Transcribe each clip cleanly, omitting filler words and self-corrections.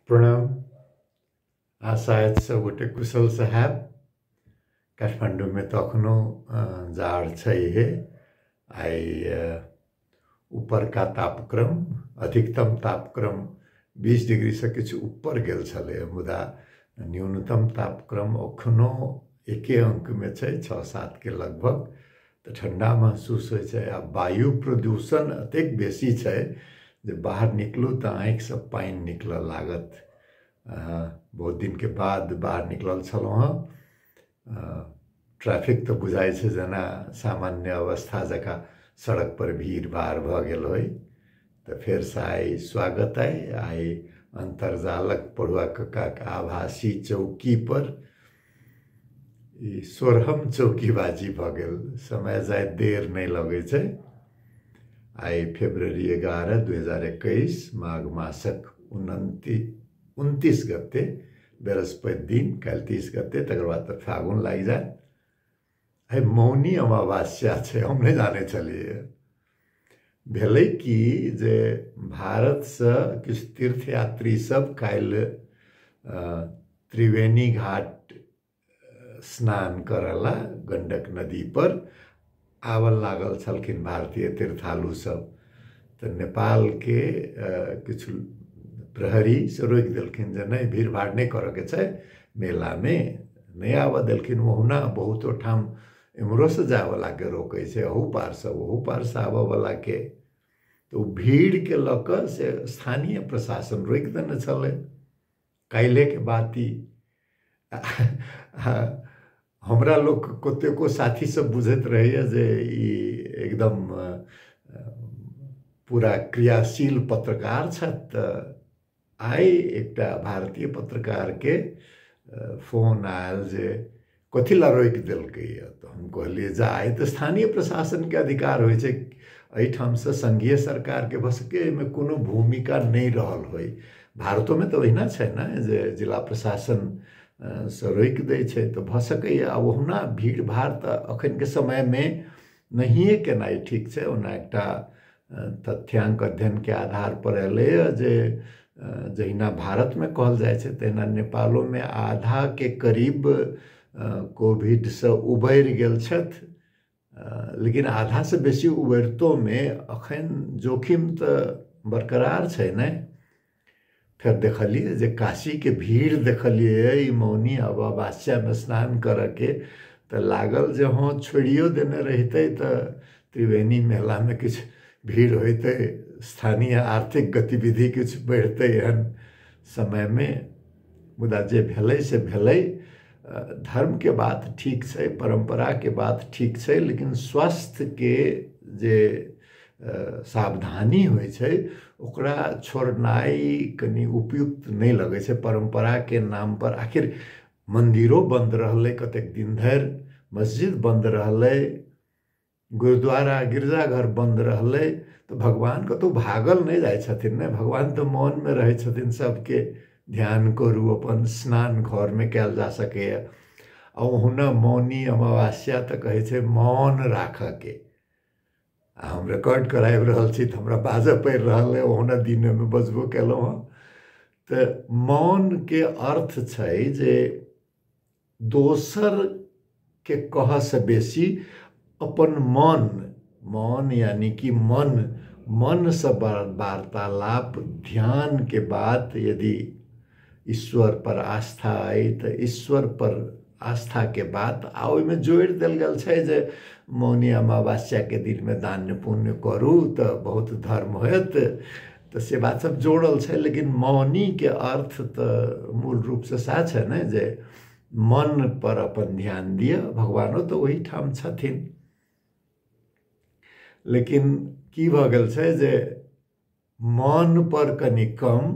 प्रणाम। आशा अछि सबगोटे कुशलसँ हैब। काठमाण्डूमे तऽ एखनो जाड़ छैहे। आइ ऊपरका तापक्रम, अधिकतम तापक्रम 20 डिग्रीसँ किछु ऊपर गेल छलै, मुदा न्यूनतम तापक्रम एखनो एके अङ्कमे छै, 6-7 के लगभग। तऽ ठण्डा महसूस होइ छै। आ वायु प्रदूषण एतेक बेसी छै जे बाहर निकलू तऽ आँखिसँ पानि निकलऽ लागत। बहुत दिनके बाद बाहर निकलल छलहुँ हँ। ट्रैफिक तऽ बुझाइ छै जेना सामान्य अवस्था जकाँ सड़क पर भीड़ भाड़ भऽ गेल होइ। तऽ फेरसँ आइ स्वागत अइ। आइ अन्तर्जालक पढ़ुआ कक्काके आभासी चौकी पर ई 16म चौकीबाजी भऽ गेल। समय जाइत देर नहि लगै छै। आइ फरवरी 11, 2021, माघ मासक 29 गते, बृहस्पति दिन, काल्हि 30 गते, तकर बाद तऽ फागुन लागि जायत। आइ मौनी अमावस्या छै, हम नहि जानै छलियै। भेलै कि जे भारतसँ किछु तीर्थयात्री सब काल्हि त्रिवेणी घाट स्नान करऽ ला गंडक नदी पर आबऽ लागल छलखिन भारतीय तीर्थालु सब। तऽ नेपालके किछु प्रहरी से रोकि देलखिन जे नहि, भीड़ भाड़ नहि करऽके छै मेलामे, नहि आबऽ देलखिन। ओहुना बहुतो ठाम एम्हरोसँ जायवलाके रोकै छै, अहू पारसँ ओहू पारसँ आबऽवलाके। तऽ ओ भीड़के लऽ कऽ से स्थानीय प्रशासन रोकि देने छलै। काल्हिके बात ई। हमरा लोक कतेको साथी सब बुझैत रहैए जे ई एकदम पूरा क्रियाशील पत्रकार छथि। तऽ आइ एकटा भारतीय पत्रकारके फोन आयल जे कथी ला रोकि देलकैए। तऽ हम कहलियै जे आइ तऽ स्थानीय प्रशासनके अधिकार होइ छै, एहिठामसँ संघीय सरकारके भऽ सकै एहिमे कोनो भूमिका नहि रहल होइ। भारतोमे तऽ ओहिना छै ने जे जिला प्रशासन से रोकि दै छै, तऽ भऽ सकैए। आ ओहुना भीड़ भाड़ तऽ एखनके समयमे नहिए केनाइ ठीक छै। ओना एकटा तथ्यांक अध्ययनके आधार पर एलैए जे जहिना भारतमे कहल जाइ छै तहिना नेपालोमे आधाके करीब कोविडसँ उबरि गेल छथि। लेकिन आधासँ बेसी उबरितोमे एखन जोखिम तऽ बरकरार छै ने। फेर देखलियै जे काशीके भीड़ देखलियै ई मौनी अमावस्यामे स्नान करऽके, तऽ लागल जे हँ छोड़ियो देने रहितै तऽ त्रिवेणी मेलामे किछु भीड़ होइतै, स्थानीय आर्थिक गतिविधि किछु बढ़ितै एहन समयमे। मुदा जे भेलै से भेलै। धर्मके बात ठीक छै, परम्पराके बात ठीक छै, लेकिन स्वास्थ्यके जे सावधानी होइ छै ओकरा छोड़नाइ कनि उपयुक्त नहि लगै छै। परम्पराके नाम पर आखिर मन्दिरो बन्द रहलै कतेक दिन धरि, मस्जिद बन्द रहलै, गुरुद्वारा गिरजाघर बन्द रहलै, तऽ भगवान कतहु भागल नहि जाइ छथिन ने। भगवान तऽ मोनमे रहै छथिन सबके। ध्यान करू, अपन स्नान घरमे कयल जा सकैए। आ ओहुना मौनी अमावस्या तऽ कहै छै मौन राखऽके। आ हम रिकॉर्ड कराबि रहल छी तऽ हमरा बाजऽ पड़ि रहल अइ, ओहुना दिनेमे बजबो केलहुँ हँ। तऽ मौनके अर्थ छै जे दोसरके कहऽसँ बेसी अपन मन, मौन यानी कि मन, मनसँ वार्तालाप, ध्यानके बात। यदि ईश्वर पर आस्था अइ तऽ ईश्वर पर आस्थाके बात। आ ओहिमे जोड़ि देल गेल छै जे मौनी अमावस्याके दिनमे दान पुण्य करू तऽ बहुत धर्म होयत, तऽ से बात सब जोड़ल छै। लेकिन मौनीके अर्थ तऽ मूल रूपसँ सएह छै ने जे मन पर अपन ध्यान दिअ। भगवानो तऽ ओहिठाम छथिन। लेकिन की भऽ गेल छै जे मन पर कनि कम,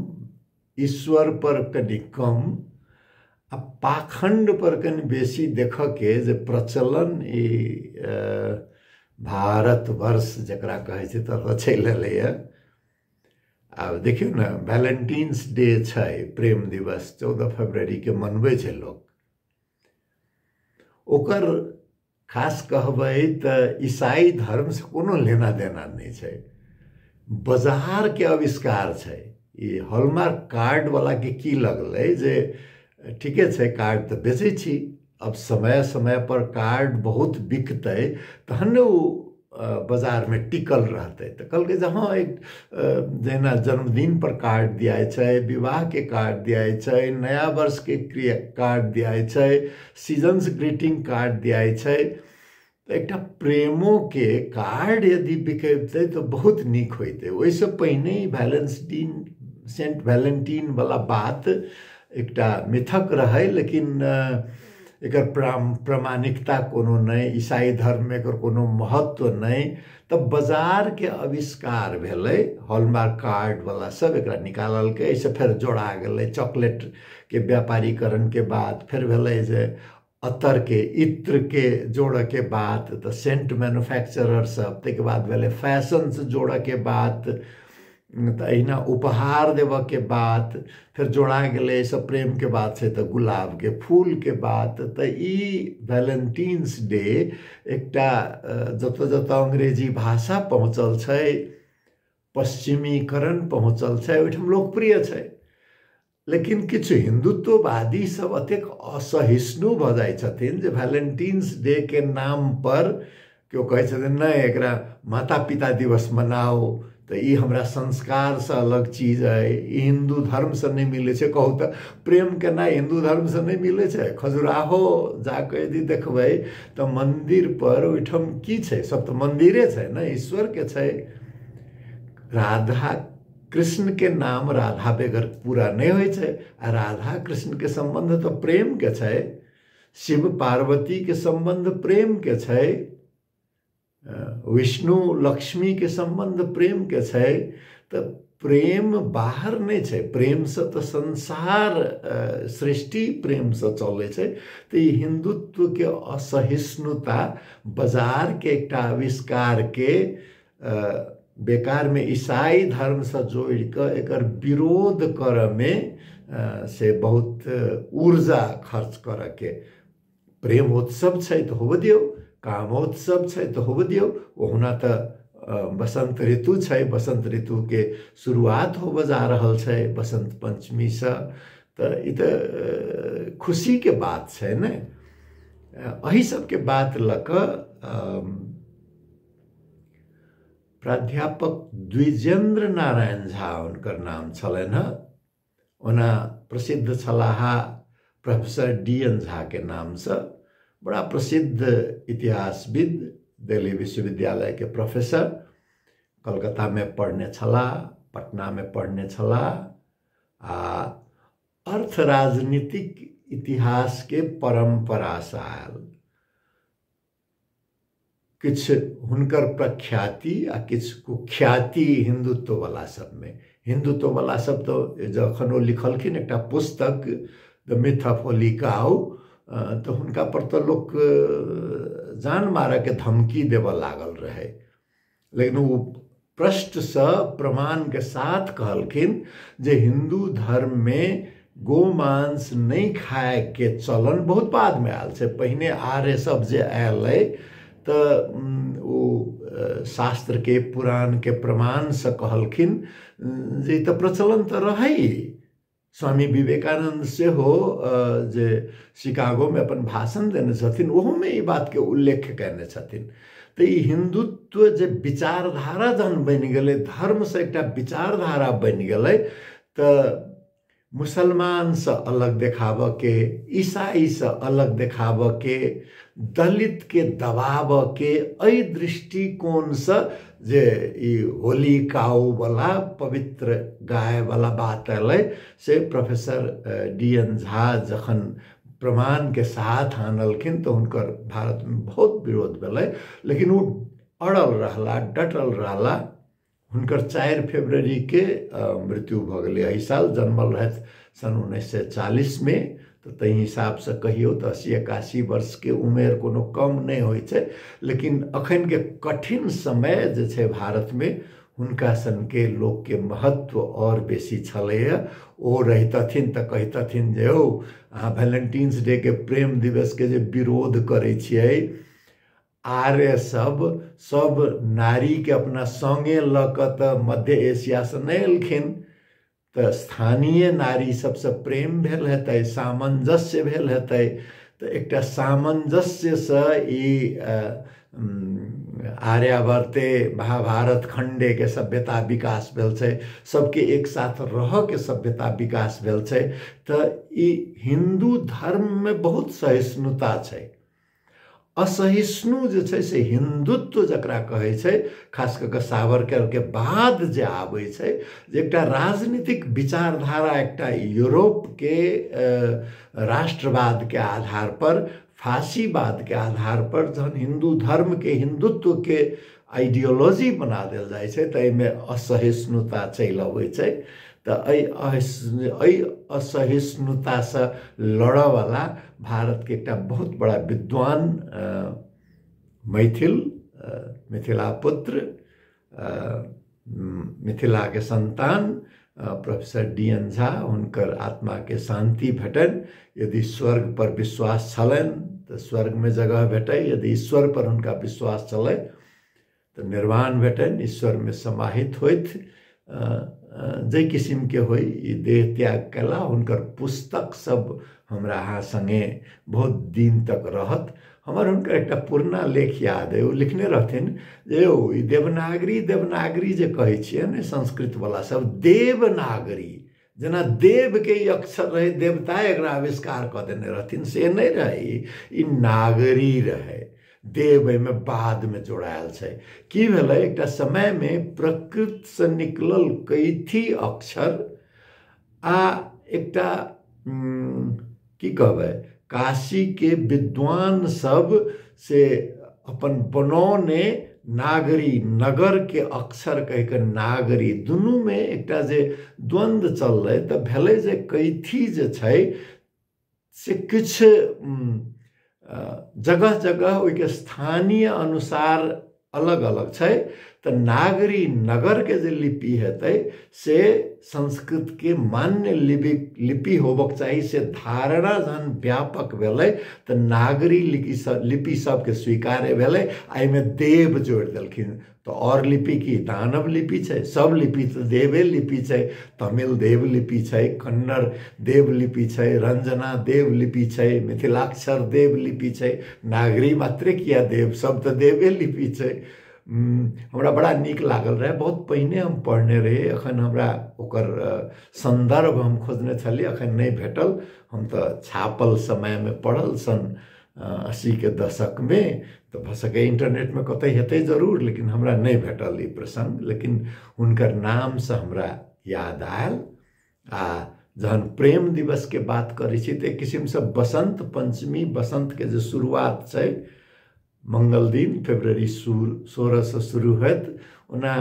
ईश्वर पर कनि कम, आ पाखण्ड पर कनि बेसी देखऽके जे प्रचलन ई भारतवर्ष जकरा कहै छै ततऽ चलि एलैए। आब देखियौ ने, वैलेंटाइन्स डे छै, प्रेम दिवस 14 फरवरीके मनबै छै लोक। ओकर खास कहबै तऽ ईसाई धर्मसँ कोनो लेना देना नहि छै, बाजारके आविष्कार छै। ई हॉलमार्क कार्ड वला के की लगलै जे ठीके छै, कार्ड तऽ बेचै छी, अब समय समय पर कार्ड बहुत बिकतै तहन ने ओ बाजारमे टिकल रहतै। तऽ कहलकै जे हँ, एक जहिना जन्मदिन पर कार्ड दियाइ छै, विवाहके कार्ड दियाइ छै, नया वर्षके कार्ड दियाइ छै, सीजन्स ग्रीटिंग कार्ड दियाइ छै, तऽ एकटा प्रेमोके कार्ड यदि बिकेतै तऽ बहुत नीक होइतै। ओहिसँ पहिने वैलेंटीन, सेंट वैलेंटीन वाला बात एकटा मिथक रहै, लेकिन एकर प्रामाणिकता कोनो नहि, ईसाई धर्ममे एकर कोनो महत्व नहि। तऽ बाजारके आविष्कार भेलै, हॉलमार्क कार्ड वाला सब एकरा निकाललकै। एहिसँ फेर जोड़ा गेलै चॉकलेटके व्यापारीकरणके बात, फेर भेलै जे अतरके इत्रके जोड़ऽके बात, तऽ सेंट मैन्युफैक्चरर सब, ताहिके बाद भेलै फैशनसँ जोड़ऽके बात, तऽ एहिना उपहार देबऽके बात, फेर जोड़ा गेलै एहिसँ प्रेमके बात छै तऽ गुलाबके फूलके बात। तऽ ई वैलेंटीन्स डे एकटा जतऽ जतऽ अंग्रेजी भाषा पहुँचल छै, पश्चिमीकरण पहुँचल छै, ओहिठाम लोकप्रिय छै। लेकिन किछु हिंदुत्ववादी सब अतेक असहिष्णु भऽ जाइ छथिन जे वैलेंटीन्स डे के नाम पर केओ कहै छथिन नहि एकरा माता पिता दिवस मनाउ, तऽ ई हमरा संस्कारसँ अलग चीज अइ, ई हिन्दू धर्मसँ नहि मिलै छै। कहू तऽ प्रेम केनाइ हिन्दू धर्मसँ नहि मिलै छै? खजुराहो जाकऽ यदि देखबै तऽ मन्दिर पर ओहिठाम की छै? सब तऽ मन्दिरे छै ने, ईश्वरके छै। राधा कृष्णके नाम राधा बेगर पूरा नहि होइ छै, आ राधा कृष्णके सम्बन्ध तऽ प्रेमके छै, शिव पार्वतीके सम्बन्ध प्रेमके छै, विष्णु लक्ष्मीके सम्बन्ध प्रेमके छै। तऽ प्रेम बाहर नहि छै, प्रेमसँ तऽ संसार सृष्टि प्रेमसँ चलै छै। तऽ ई हिंदुत्वके असहिष्णुता बाजारके एकटा आविष्कारके बेकारमे ईसाई धर्मसँ जोड़ि कऽ एकर विरोध करऽमे से बहुत ऊर्जा खर्च करऽके। प्रेमोत्सव छै तऽ होबऽ दियौ, कामोत्सव छै तऽ होबऽ दियौ। ओहुना तऽ बसंत ऋतु छै, बसंत ऋतुके शुरुआत होबऽ जा रहल छै बसंत पंचमीसँ, तऽ ई तऽ खुशीके बात छै ने। एहि सबके बात लऽ कऽ प्राध्यापक द्विजेंद्र नारायण झा हुनकर नाम छलनि हँ, ओना प्रसिद्ध छलाह प्रोफेसर डी एन झा के नामसँ, बड़ा प्रसिद्ध इतिहासविद, दिल्ली विश्वविद्यालय के प्रोफेसर, कलकत्ता में पढ़ने छलाह, पटना में पढ़ने छलाह, आ अर्थ राजनीतिक इतिहास के परंपरासँ आयल। किछु हुनकर प्रख्याति आ किछु कुख्याति हिंदुत्ववला सबमे। हिंदुत्ववला सब तऽ जखन ओ लिखलखिन एकटा पुस्तक the myth of holy cow, तऽ हुनका पर तऽ लोक जान मारऽके धमकी देबऽ लागल रहै, लेकिन ओ प्रष्टसँ प्रमाणके साथ कहलखिन जे हिंदू धर्ममे गोमांस नहि खायके चलन बहुत बादमे आयल छै, पहिने आर्य सब जे आयल अइ तऽ ओ शास्त्रके पुराणके प्रमाणसँ कहलखिन जे ई तऽ प्रचलन तऽ रहै। स्वामी विवेकानंद सेहो जे शिकागोमे अपन भाषण देने छथिन ओहोमे ई बातके उल्लेख कयने छथिन। तऽ ई हिंदुत्व जे विचारधारा जहन बनि गेलै, धर्मसँ एकटा विचारधारा बनि गेलै, तऽ मुसलमानसँ अलग देखाबऽके, ईसाईसँ अलग देखाबऽके, दलितके दबाबऽके, एहि दृष्टिकोणसँ जे ई होली काउवला पवित्र गायवला बात अयलै से प्रोफेसर डी एन झा जखन प्रमाणके साथ आनलखिन तऽ हुनकर भारतमे बहुत विरोध भेलै, लेकिन ओ अड़ल रहला, डटल रहला। हुनकर 4 फरवरी के मृत्यु भऽ गेलै एहि साल, जन्मल रहथि सन 1940मे, तऽ ताहि हिसाबसँ कहियौ तऽ 80-81 वर्षके उमेर कोनो कम नहि होइ छै। लेकिन अखनके कठिन समय जे छै भारतमे हुनका सनके लोकके महत्व आओर बेसी छलैए। ओ रहितथिन तऽ कहितथिन जे हौ अहाँ वैलेंटीन्स डे के प्रेम दिवसके जे विरोध करै छियै, आर्य सब सब नारीके अपना सङ्गे लऽ कऽ तऽ मध्य एशियासँ नहि एलखिन, तऽ स्थानीय नारी सबसँ प्रेम भेल हेतै, सामञ्जस्य भेल हेतै। तऽ एकटा सामञ्जस्यसँ ई आर्यावर्ते महाभारत खण्डेके सभ्यता विकास भेल छै, सबके एक साथ रहऽके सभ्यता विकास भेल छै। तऽ ई हिन्दू धर्ममे बहुत सहिष्णुता छै। असहिष्णु जे छै से हिन्दुत्व जकरा कहै छै, खास कऽ कऽ सावरकरके बाद जे आबै छै, जे एकटा राजनीतिक विचारधारा एकटा यूरोपके राष्ट्रवादके आधार पर, फासीवादके आधार पर जहन हिन्दू धर्मके हिन्दुत्वके आइडियोलॉजी बना देल जाइ छै तऽ एहिमे असहिष्णुता चलि अबै छै। तऽ एहि असहिष्णुतासँ लड़ऽवला भारतके एकटा बहुत बड़ा विद्वान मैथिल, मिथिला पुत्र, मिथिलाके संतान प्रोफेसर डी.एन. झा, हुनकर आत्माके शान्ति भेटनि। यदि स्वर्ग पर विश्वास छलनि तऽ स्वर्गमे जगह भेटै, यदि ईश्वर पर हुनका विश्वास छलै तऽ निर्वाण भेटनि, ईश्वरमे समाहित होथि। जाहि किसिमके होइ, ई देह त्याग कयला। हुनकर पुस्तक सब हमरा अहाँ सङ्गे बहुत दिन तक रहत। हमर हुनकर एकटा पुरना लेख याद अइ, ओ लिखने रहथिन जे यौ ई देवनागरी देवनागरी जे कहै छियै ने संस्कृतवला सब, देवनागरी जेना देवके ई अक्षर रहै, देवता एकरा आविष्कार कऽ देने रहथिन, से नहि रहै, ई नागरी रहै, देव एहिमे बादमे जोड़ायल छै। की भेलै, एकटा समयमे प्रकृतसँ निकलल कैथी अक्षर आ एकटा की कहबै काशीके विद्वान सब से अपन बनौने नागरी, नगरके अक्षर कहिके नागरी, दुनूमे एकटा जे द्वन्द्व चललै। तऽ भेलै जे कैथी जे छै से किछु जगह जगह ओहिके स्थानीय अनुसार अलग अलग छै। तऽ नागरी नगरके जे लिपि हेतै से संस्कृतके मान्य लिपि होबक चाही, से धारणा जहन व्यापक भेलै तऽ नागरी लिपि सबके स्वीकार्य भेलै। आ एहिमे देव जोड़ि देलखिन। तऽ आओर लिपि की दानव लिपि छै, सब लिपि तऽ देवे लिपि छै। तमिल देव लिपि छै, कन्नड़ देव लिपि छै, रंजना देव लिपि छै, मिथिलाक्षर देव लिपि छै, नागरी मात्रे किया देव, सब तऽ देवे लिपि छै। हमरा बड़ा नीक लागल रहै, बहुत पहिने हम पढ़ने रहियै, एखन हमरा ओकर सन्दर्भ हम खोजने छलियै, एखन नहि भेटल। हम तऽ छापल समयमे पढ़ल सन 80के दशकमे, तऽ भऽ सकैए इंटरनेटमे कतौ हेतै जरूर, लेकिन हमरा नहि भेटल ई प्रसङ्ग। लेकिन हुनकर नामसँ हमरा याद आयल। आ जहन प्रेम दिवसके बात करै छी तऽ एक किसिमसँ बसन्त पञ्चमी, बसन्तके जे शुरुआत छै मंगल दिन फरवरी 16 शुरू होयत। ओना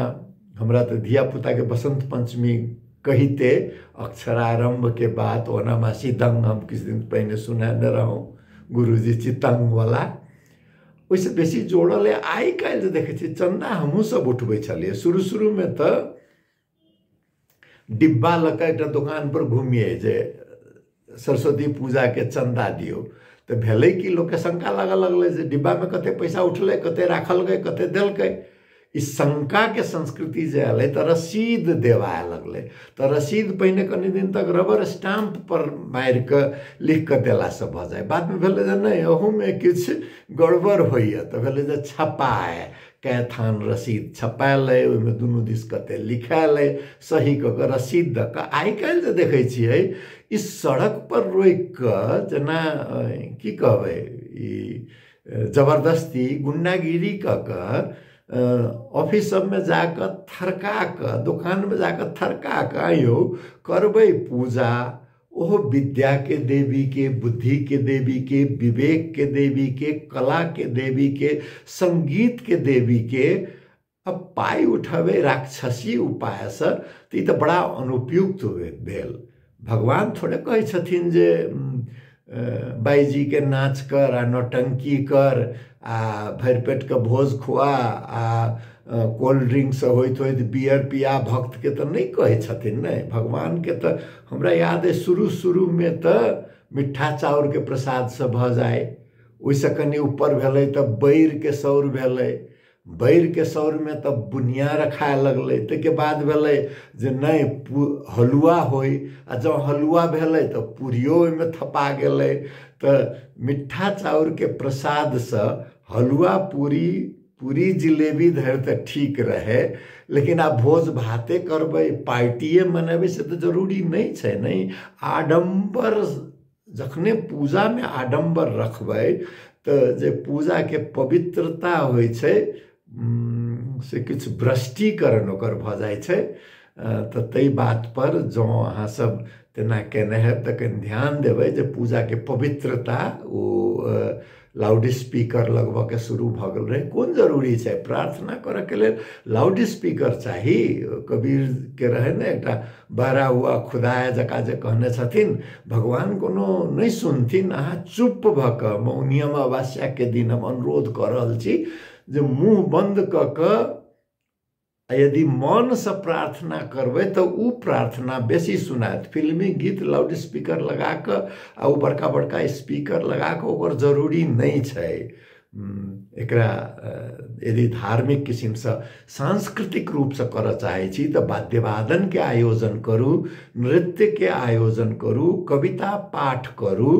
हमरा तऽ धियापुताके बसन्त पञ्चमी कहिते अक्षरारम्भके बात, ओना मासी दंग हम किछु दिन पहिने सुनेने रहौँ गुरुजी चितंगवला, ओहिसँ बेसी जोड़ल अइ। आइ काल्हि जे देखै छियै चन्दा हमहूँ सब उठबै छलियै शुरू शुरूमे, तऽ डिब्बा लऽ कऽ एकटा दोकानपर घुमियै जे सरस्वती पूजाके चन्दा दियौ। तऽ भेलै कि लोकके शंका लागऽ लगलै जे डिब्बामे कते पैसा उठलै, कते राखलकै, कते देलकै। ई शंकाके संस्कृति जे एलै तऽ रसीद देबाए लगलै। तऽ रसीद पहिने कनि दिन तक रबर स्टाम्प पर मारि कऽ लिख कऽ देलासँ भऽ जाइ, बादमे भेलै जे नहि अहूमे किछु गड़बड़ होइए, तऽ भेलै जे छपाए कैथान रसीद छपायल अइ, ओहिमे दुनू दिस कते लिखायल अइ, सही कऽ कऽ रसीद दऽ कऽ। आइ काल्हि जे देखै छियै ई सड़क पर रोकि कऽ जेना की कहबै ई जबरदस्ती गुंडागिरी कऽ कऽ ऑफिस सबमे जाकऽ थरका कऽ, दोकानमे जाकऽ थरका कऽ आइयो करबै पूजा, ओहो विद्या के देवी के, बुद्धि के देवी के, विवेक के देवी के, कला के देवी के, संगीत के देवी के अब पाइ उठबै राक्षसी उपायसँ, तऽ ई तऽ बड़ा अनुपयुक्त भेल। भगवान थोड़े कहै छथिन जे बाईजीके नाच कर आ नौटंकी कर आ भरि पेटके भोज खुआ आ कोल्ड ड्रिंकसँ होइत होइत बियर पिया, भक्तके तऽ नहि कहै छथिन ने भगवानके। तऽ हमरा याद अइ शुरू शुरूमे तऽ मिठ्ठा चाउरके प्रसादसँ भऽ जाइ, ओहिसँ कनि ऊपर भेलै तऽ बैरके सौर भेलै, बैरके सौरमे तब बुनिया रखाए लगलै। ताहिके बाद भेलै जे नहि हलुआ होइ, आ जँ हलुआ भेलै तऽ पूरियो ओहिमे थपा गेलै। तऽ मिठ्ठा चाउरके प्रसादसँ हलुआ पूरी पूरी जिलेबी धरि तऽ ठीक रहै, लेकिन आब भोज भाते करबै, पार्टिए मनेबै, से तऽ जरूरी नहि छै। नहि आडम्बर, जखने पूजामे आडम्बर रखबै तऽ जे पूजाके पवित्रता होइ छै से किछु भ्रष्टीकरण ओकर भऽ जाइ छै। तऽ ताहि बातपर जँ अहाँसभ तेना केने हैब तऽ कनि ध्यान देबै जे पूजाके पवित्रता ओ लाउड स्पीकर लगबऽके शुरू भऽ गेल रहै। कोन जरूरी छै प्रार्थना करऽके लेल लाउड स्पीकर चाही? कबीरके रहै ने एकटा बहरा हुआ खुदाया जकाँ जे कहने छथिन, भगवान कोनो नहि सुनथिन, अहाँ चुप भऽ कऽ मौनी अमावस्याके दिन हम अनुरोध कऽ रहल छी जे मुँह बन्द कऽ कऽ यदि मनसँ प्रार्थना करबै तऽ ओ प्रार्थना बेसी सुनायत। फिल्मी गीत लाउड स्पीकर लगा कऽ आ ओ बड़का बड़का स्पीकर लगा कऽ ओकर जरूरी नहि छै। एकरा यदि धार्मिक किसिमसँ सांस्कृतिक रूपसँ करऽ चाहै छी तऽ वाद्यवादनके आयोजन करू, नृत्यके आयोजन करू, कविता पाठ करू,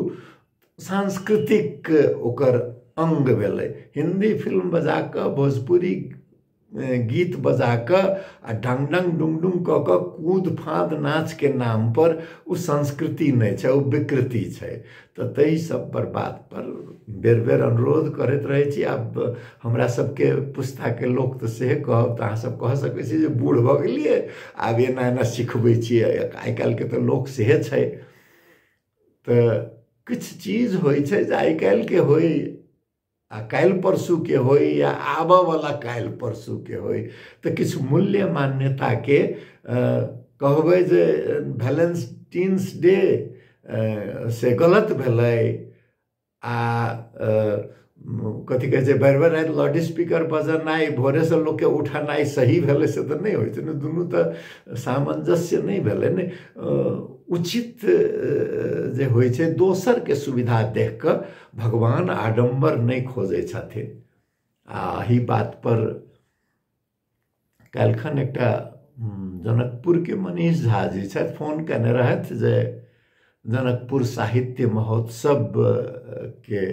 सांस्कृतिक ओकर अङ्ग भेलै। हिन्दी फिल्म बजा कऽ, भोजपुरी गीत बजा कऽ आ डांग डांग डुंग डुंग कऽ कऽ कूद फाँद नाचके नामपर ओ संस्कृति नहि छै, ओ विकृति छै। तऽ ताहि सब पर बात पर बेर बेर अनुरोध करैत रहै छी। आब हमरा सबके पुस्ताके लोक तऽ सेहे कहब, तऽ अहाँसब कह सकै छी जे बूढ़ भऽ गेलियै आब एना एना सिखबै छियै, आइ काल्हिके तऽ लोक सेहे छै। तऽ किछु चीज होइ छै जे आइ काल्हिके होइ आ काल्हि परसूके होइ या आबऽवला काल्हि परसूके होइ, तऽ किछु मूल्य मान्यताके कहबै जे वैलेंटाइन्स डे से गलत भेलै आ कथी कहै छै भरि भरि राति लाउड स्पीकर बजेनाइ, भोरेसँ लोकके उठेनाइ सही भेलै, से तऽ नहि होइ छै ने। दुनू तऽ सामञ्जस्य नहि भेलै ने। उचित जे होइ छै दोसरके सुविधा देख कऽ भगवान आडम्बर नहि खोजै छथिन। आ एहि बातपर काल्हिखन एकटा जनकपुरके मनीष झा जी छथि, फोन केने रहथि जे जनकपुर साहित्य महोत्सव के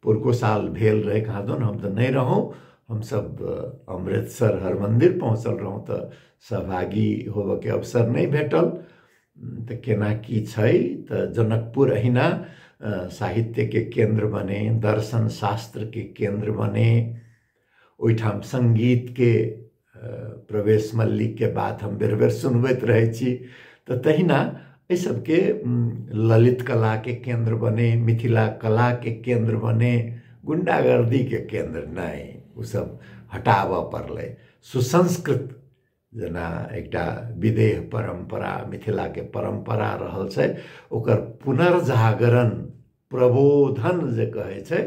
पुरको साल भेल रहै कहाँ दन, हम तऽ नहि रहौँ, हमसब अमृतसर हरमन्दिर पहुँचल रहौँ तऽ सहभागी होबऽके अवसर नहि भेटल। तऽ केना की छै तऽ जनकपुर अहिना साहित्यके केन्द्र बने, दर्शन शास्त्रके केन्द्र बने, ओहिठाम सङ्गीतके प्रवेश मल्लिकके बात हम बेर बेर सुनबैत रहै छी, तऽ तहिना एहि सबके ललित कलाके केन्द्र बने, मिथिला कलाके केन्द्र बने, गुंडागर्दीके केन्द्र नहि, ओसब हटाबऽ पड़लै। सुसंस्कृत जेना एकटा विदेह परम्परा मिथिलाके परम्परा रहल छै, ओकर पुनर्जागरण प्रबोधन जे कहै छै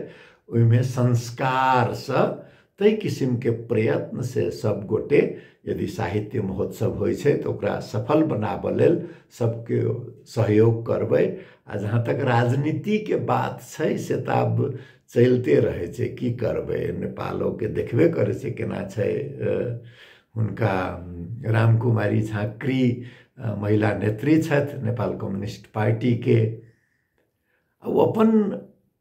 ओहिमे संस्कारसँ ताहि किसिमके प्रयत्न से सब गोटे यदि साहित्य महोत्सव होइ छै तऽ ओकरा सफल बनाबऽ लेल सबके सहयोग करबै। आ जहाँ तक राजनीतिके बात छै से तऽ आब चलिते रहै छै, की करबै, नेपालोके देखबे करै छै केना छै। हुनका रामकुमारी झाँक्री महिला नेत्री छथि नेपाल कम्युनिस्ट पार्टीके, ओ अपन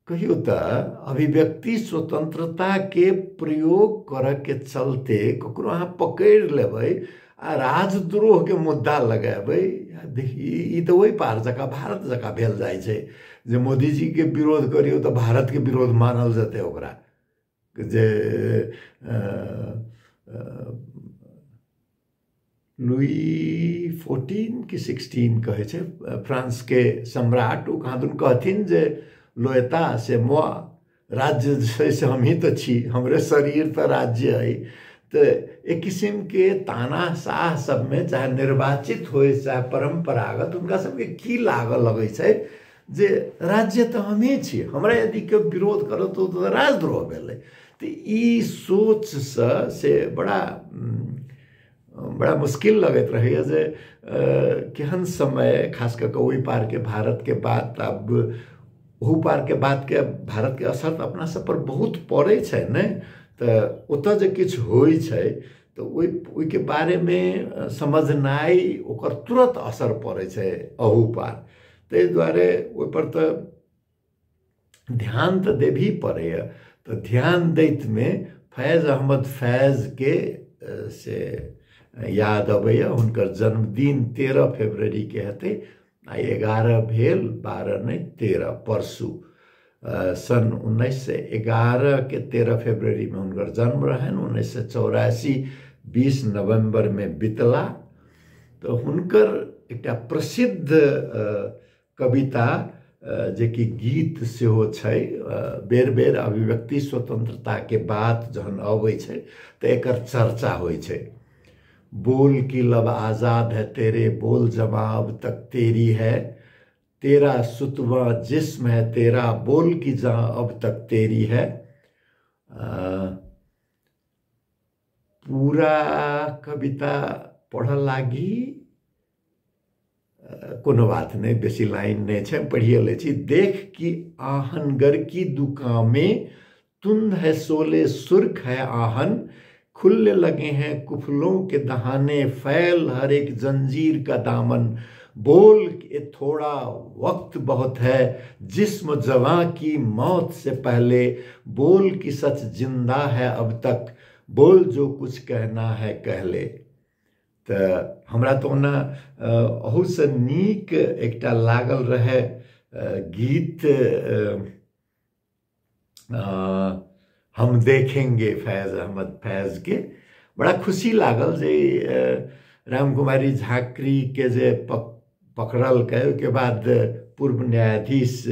कहियो तऽ अभिव्यक्ति स्वतंत्रताके प्रयोग करऽके चलते ककरो अहाँ पकड़ि लेबै आ राजद्रोहके मुद्दा लगेबै, ई तऽ ओहि पार जकाँ भारत जकाँ भेल जाइ छै जे मोदीजीके विरोध करियौ तऽ भारतके विरोध मानल जेतै ओकरा, जे लुई 14 कि 16 कहै छै फ्रांसके सम्राट, ओ कहाँदन कहथिन जे लोयता से मोआ, राज्य जे छै से हमही तऽ छी, हमरे शरीर तऽ राज्य अइ। तऽ एक किसिमके तानाशाह सबमे चाहे निर्वाचित होइ चाहे परम्परागत, हुनका सबके की लागऽ लगै छै जे राज्य तऽ हमही छी, हमरा यदि केओ विरोध करत तऽ राजद्रोह भेलै। तऽ ई सोचसँ से बड़ा बड़ा मुश्किल लगैत रहैए जे केहन समय, खास कऽ कऽ ओहि पारके भारतके बात, आब ओहू पारके बातके भारतके असर तऽ अपना सब पर बहुत पड़ै छै ने। तऽ ओतऽ जे किछु होइ छै तऽ ओहिके बारेमे समझनाइ ओकर तुरत असर पड़ै छै अहू पार। ताहि दुआरे ओहिपर तऽ ध्यान तऽ देबही पड़ैए। तऽ ध्यान दैतमे फैज़ अहमद फैज़के से याद अबैए। हुनकर जन्मदिन 13 फरवरीके हेतै, आइ 11 भेल, 12 नहि 13, परसू सन् 1911 के 13 फरवरीमे हुनकर जन्म रहनि। 1984 20 नवम्बरमे बितला। तऽ हुनकर एकटा प्रसिद्ध कविता जेकि गीत सेहो छै, बेर बेर अभिव्यक्ति स्वतंत्रताके बात जहन अबै छै तऽ एकर चर्चा होइ छै। बोल की लब आज़ाद है तेरे, बोल जमा अब तक तेरी है, तेरा सुतवा जिस्म है तेरा, बोल की जहाँ अब तक तेरी है। पूरा कविता पढ़ऽ लागी कोनो बात नहीं, बेसी लाइन नहीं छै, पढ़िए लै छी। देख कि आहनगर की दुकान में तुंद है सोले सुर्ख है आहन, खुलने लगे हैं कुफलों के दहाने, फैल हर एक जंजीर का दामन, बोल के थोड़ा वक्त बहुत है, जिस्म जवां की मौत से पहले, बोल कि सच जिंदा है अब तक, बोल जो कुछ कहना है कह ले। तऽ हमरा तऽ ओना अहूसँ नीक एकटा लागल रहै गीत, हम देखेंगे फैज़ अहमद फैज़ के। बड़ा खुशी लागल जे रामकुमारी झाँक्री के जे पकड़लकै, ओहिके बाद पूर्व न्यायाधीश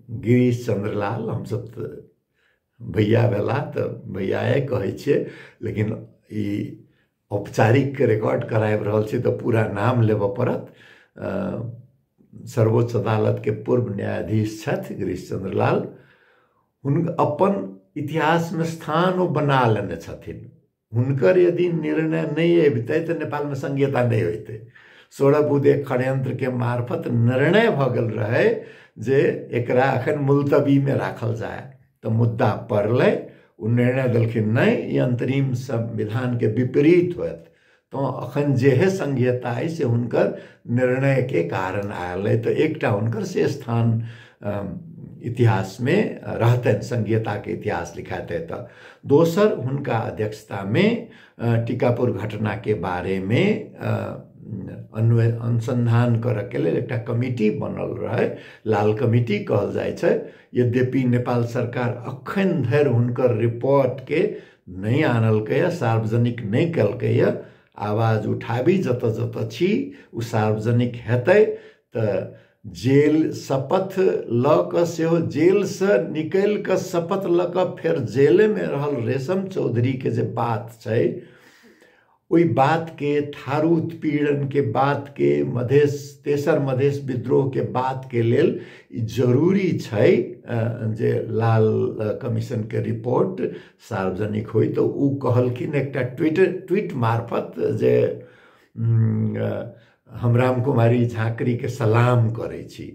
गिरीश चंद्रलाल, हमसब तऽ भैया भेला तऽ भैयाए कहै छियै, लेकिन ई औपचारिक रिकॉर्ड कराबि रहल छी तऽ पूरा नाम लेबऽ पड़त। सर्वोच्च अदालत के पूर्व न्यायाधीश छथि गिरीश चंद्रलाल। हुनका अपन इतिहासमे स्थान ओ बना लेने छथिन। हुनकर यदि निर्णय नहि अबितै तऽ नेपालमे संघीयता नहि होइतै। 16 बुँदे षड्यंत्रके मार्फत निर्णय भऽ गेल रहै जे एकरा एखन मुलतवीमे राखल जाय, तऽ मुद्दा पड़लै, ओ निर्णय देलखिन नहि, ई अंतरिम संविधानके विपरीत होयत। तऽ अखन जेहे संघीयता अइ से हुनकर निर्णयके कारण आयल अइ। तऽ एकटा हुनकर से स्थान इतिहासमे रहतनि, संघीयताके इतिहास लिखाते। तऽ दोसर, हुनका अध्यक्षतामे टीकापुर घटनाके बारेमे अनुसंधान करऽके लेल एकटा कमिटी बनल रहै, लाल कमिटी कहल जाइ छै। यद्यपि नेपाल सरकार अखन धरि हुनकर रिपोर्टके नहि आनलकैए, सार्वजनिक नहि केलकैए। आवाज उठाबी जतऽ जतऽ छी, ओ सार्वजनिक हेतै। तऽ जेल शपथ लऽ कऽ सेहो, जेलसँ निकलि कऽ शपथ लऽ कऽ फेर जेलेमे रहल रेशम चौधरीके जे बात छै, ओहि बातके, थारू उत्पीड़नके बातके, मधेश तेसर मधेश विद्रोहके बातके लेल ई जरूरी छै जे लाल कमीशनके रिपोर्ट सार्वजनिक होइ। तऽ ओ कहलखिन एकटा ट्वीट मार्फत जे हम रामकुमारी झाँक्रीके सलाम करै छी।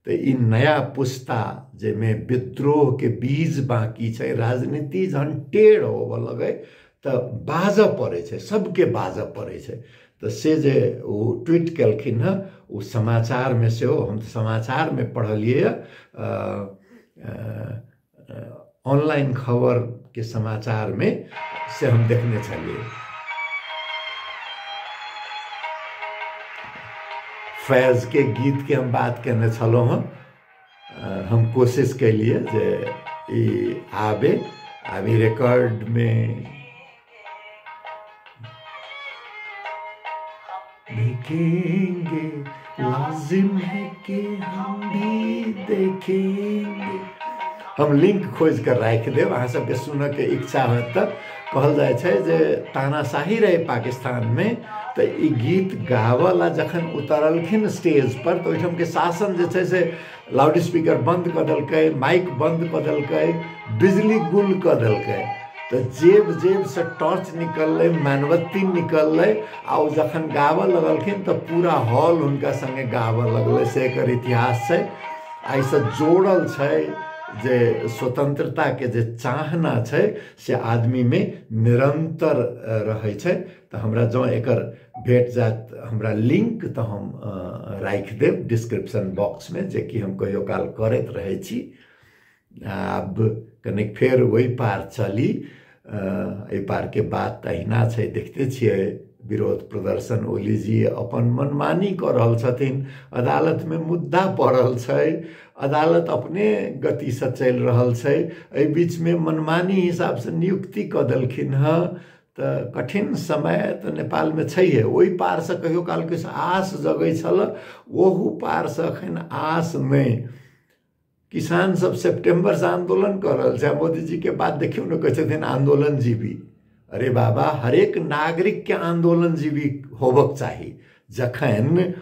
तऽ ई नया पुस्ता जाहिमे विद्रोहके बीज बाँकी छै, राजनीति जहन टेढ़ होबऽ लगै तऽ बाजऽ पड़ै छै, सबके बाजऽ पड़ै छै। तऽ से जे ओ ट्वीट केलखिन हँ, ओ समाचारमे सेहो, हम तऽ समाचारमे पढ़लियै, ऑनलाइन खबरके समाचारमे से हम देखने छलियै। फैज़ के गीत के हम बात केने छलहुँ हँ। हम कोशिश केलियै जे ई आबे, आब ई रिकॉर्डमे देखेंगे, लाजिम है कि हम भी देखेंगे। हम लिंक खोजि कऽ राखि देब, अहाँ सबके सुनऽके इच्छा होयत तऽ। कहल जाइ छै जे तानाशाही रहै पाकिस्तानमे, तऽ ई गीत गाबऽ ला जखन उतरलखिन स्टेज पर, तऽ ओहिठामके शासन जे छै से लाउड स्पीकर बंद कऽ देलकै, माइक बंद कऽ देलकै, बिजली गुल कऽ देलकै। तऽ जेब जेबसँ टॉर्च निकललै, मोमबत्ती निकललै, आ ओ जखन गाबऽ लगलखिन तऽ पूरा हॉल हुनका सङ्गे गाबऽ लगलै। से एकर इतिहास छै। एहिसँ जोड़ल छै जे स्वतंत्रताके जे चाहना छै से आदमीमे निरन्तर रहै छै। तऽ हमरा जँ एकर भेट जायत हमरा लिंक तऽ हम राखि देब डिस्क्रिप्शन बॉक्समे, जेकि हम कहियो काल करैत रहै छी। आब कनिक फेर ओहि पार चली, एहि पारके बात तऽ अहिना छै, देखते छियै विरोध प्रदर्शन, ओलीजी अपन मनमानी कऽ रहल छथिन, अदालतमे मुद्दा पड़ल छै, अदालत अपने गतिसँ चलि रहल छै, एहि बीचमे मनमानी हिसाबसँ नियुक्ति कऽ देलखिन हँ। तऽ कठिन समय तऽ नेपालमे छैहे। ओहि पारसँ कहियो काल किछु आस जगै छल, ओहू पारसँ एखन आस नहि। किसान सब सेप्टेम्बरसँ आन्दोलन कऽ रहल छै। मोदीजीके बात देखियौ ने, कहै छथिन आन्दोलनजीवी। अरे बाबा, हरेक नागरिकके आन्दोलनजीवी होबक चाही। जखन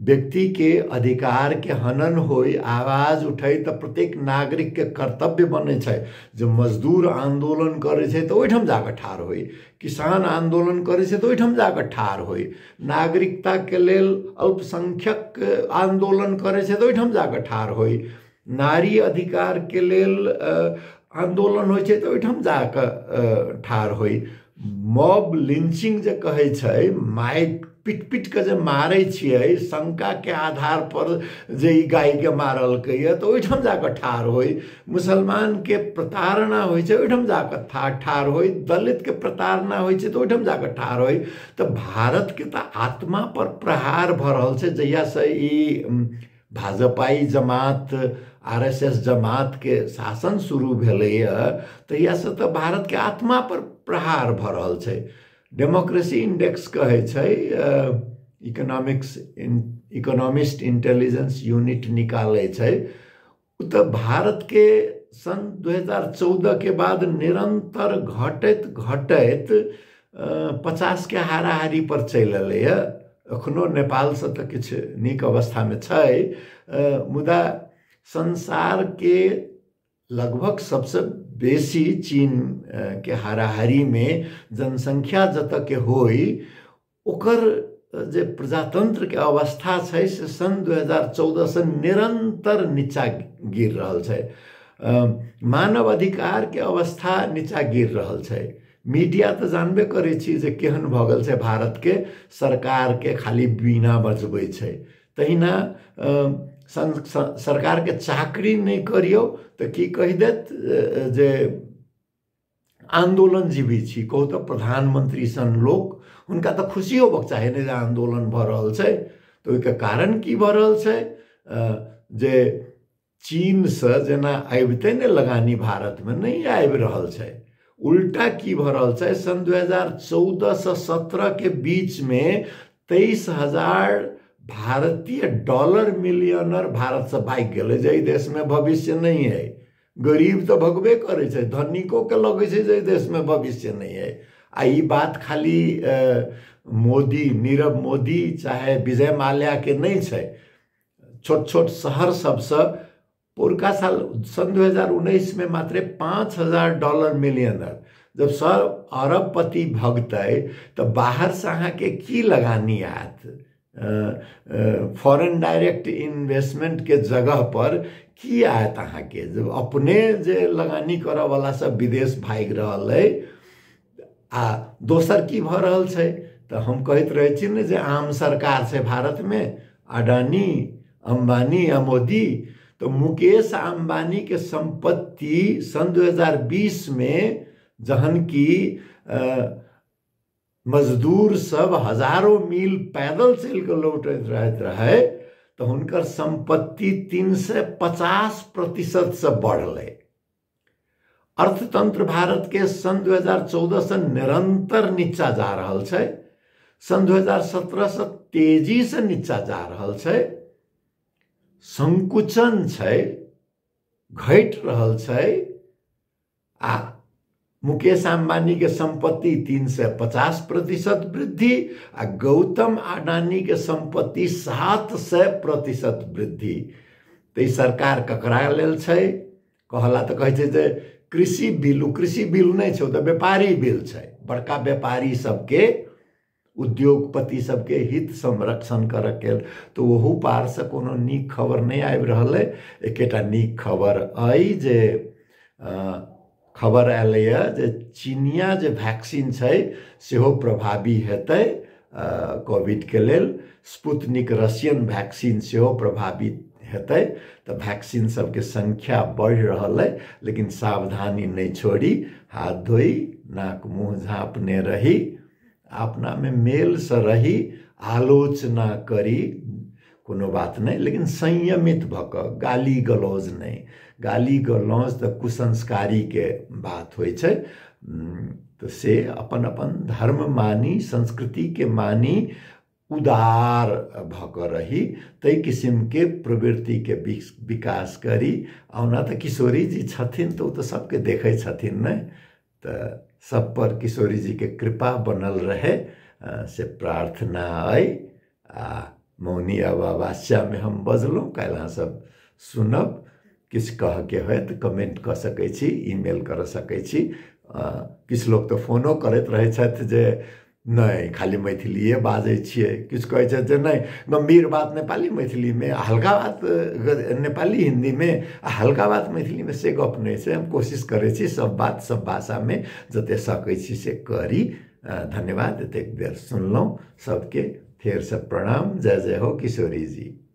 व्यक्तिके अधिकारके हनन होइ, आवाज उठै, तऽ प्रत्येक नागरिकके कर्तव्य बनै छै जे मजदूर आन्दोलन करै छै तऽ ओहिठाम जाकऽ ठाढ़ होइ, किसान आन्दोलन करै छै तऽ ओहिठाम जाकऽ ठाढ़ होइ, नागरिकताके लेल अल्पसंख्यक आन्दोलन करै छै तऽ ओहिठाम जाकऽ ठाढ़ होइ, नारी अधिकारके लेल आन्दोलन होइ छै तऽ ओहिठाम जाकऽ ठाढ़ होइ। मॉब लिंचिंग जे कहै छै, मारि पिट पिट के जे मारै छियै, शंकाके आधार पर जे ई गायके मारलकैए तऽ ओहिठाम जाकऽ ठाढ़ होइ, मुसलमानके प्रताड़ना होइ छै ओहिठाम जाकऽ ठाढ़ होइ, दलितके प्रताड़ना होइ छै तऽ ओहिठाम जाकऽ ठाढ़ होइ। तऽ भारतके तऽ आत्मा पर प्रहार भऽ रहल छै जहियासँ ई भाजपाई जमात, RSS जमातके शासन शुरू भेलैए तहियासँ तऽ भारतके आत्मा पर प्रहार भऽ रहल छै। डेमोक्रेसी इंडेक्स कहै छै, इकोनॉमिस्ट इंटेलिजेंस यूनिट निकालै छै, ओ तऽ भारतके सन् 2014 के बाद निरन्तर घटैत घटैत 50 के हाराहारी पर चलि एलैए। एखनो नेपालसँ तऽ किछु नीक अवस्थामे छै, मुदा संसारके लगभग सबसँ बेसी चीन के हाराहारीमे जनसंख्या जतऽ के होइ, ओकर जे प्रजातंत्रके अवस्था छै से सन् 2014 से निरन्तर नीचा गिर रहल छै। मानव अधिकारके अवस्था नीचा गिर रहल छै। मीडिया तऽ जानबे करै छी जे केहन भऽ गेल छै, भारतके सरकारके खाली बीना बजबै छै। तहिना सरकारके चाकरी नहि करियौ तऽ की कहि देत जे आन्दोलनजीवी छी। कहू तऽ प्रधानमंत्री सन लोक, हुनका तऽ खुशी होबक चाही ने जे आन्दोलन भऽ रहल छै। तऽ ओहिके कारण की भऽ रहल छै जे चीनसँ जेना आबिते ने लगानी भारतमे नहि आबि रहल छै, उल्टा की भऽ रहल छै, सन् 2014 से 17 के बीचमे 23,000 भारतीय डॉलर मिलियनर भारतसँ भागि गेलै जे एहि देशमे भविष्य नहि है। गरीब तऽ भगबे करै छै, धनिकोके लगै छै जे एहि देशमे भविष्य नहि है। आ ई बात खाली मोदी, नीरव मोदी चाहे विजय माल्याके नहि छै। छोट छोट शहर सबसँ पुरका साल सन् 2019 में मात्रे $5,000 मिलियनर, जब सब अरबपति भगतै तऽ बाहरसँ अहाँके की लगानी आयत? फॉरेन डायरेक्ट इन्वेस्टमेंट के जगह पर की आयत अहाँके? जब अपने जे लगानी करऽवला सब विदेश भागि रहल अइ। आ दोसर की भऽ रहल छै तऽ हम कहैत रहै छी ने जे आम सरकार छै भारतमे, अडानी, अम्बानी आ मोदी। तऽ मुकेश अम्बानी के संपत्ति सन् 2020 में जहन कि मजदूर सब हजारों मील पैदल चलि कऽ लौटैत रहैत रहै तऽ हुनकर संपत्ति 350% से बढ़लै। अर्थतंत्र भारत के सन् 2014 से निरंतर नीचा जा रहल छै, सन् 2017 से तेजी से नीचा जा रहल छै, संकुचन छै, घटि रहल छै। आ मुकेश अंबानी के संपत्ति 350% वृद्धि आ गौतम अडानी के संपत्ति 700% वृद्धि। तऽ ई सरकार ककरा लेल छै? कहला तऽ कहै छै जे कृषि बिल, ओ कृषि बिल नहि छै, ओ तऽ व्यापारी बिल छै। बड़का व्यापारी सबके उद्योगपति सबके हित संरक्षण करऽके। तऽ ओहू पारसँ कोनो नीक खबर नहि आबि रहल अइ। एकेटा नीक खबर अइ जे खबर आयलैए जे चीनिया जे वैक्सीन छै सेहो प्रभावी हेतै कोविडके लेल। स्पुतनिक रशियन वैक्सीन सेहो प्रभावी हेतै। तऽ वैक्सीन सबके संख्या बढ़ि रहल अइ, लेकिन सावधानी नहि छोड़ी, हाथ धोई, नाक मुँह झाँपने रही, अपनामे मेलसँ रही, आलोचना करी, कोनो बात नहि, लेकिन संयमित भऽ कऽ, गाली गलौज नहि। गाली गलौज तऽ कुसंस्कारीके बात होइ छै। तऽ से अपन अपन धर्म मानी, संस्कृतिके मानी, उदार भऽ कऽ रही, ताहि किसिमके प्रवृत्तिके विकास करी। आ ओना तऽ किशोरीजी छथिन तऽ ओ तऽ सबके देखै छथिन ने, तऽ सब पर किशोरीजीके कृपा बनल रहे से प्रार्थना अइ। आ मौनी अमावस्यामे हम बजलहुँ, काल्हि अहाँ सब सुनब। किछु कहऽके होयत कमेंट कऽ सकै छी, ईमेल कऽ सकै छी। किछु लोक तऽ फोनो करैत रहै छथि जे नहि खाली मैथिलीए बाजै छियै, किछु कहै छथि जे नहि गम्भीर बात नेपाली मैथिलीमे, हल्का बात नेपाली हिन्दीमे, आ हल्का बात मैथिलीमे, से गप नहि छै। हम कोशिश करै छी सब बात सब भाषामे जते सकै छी से करी। धन्यवाद, एतेक देर सुनलहुँ सबके, फेरसँ प्रणाम। जय जय हो किशोरीजी।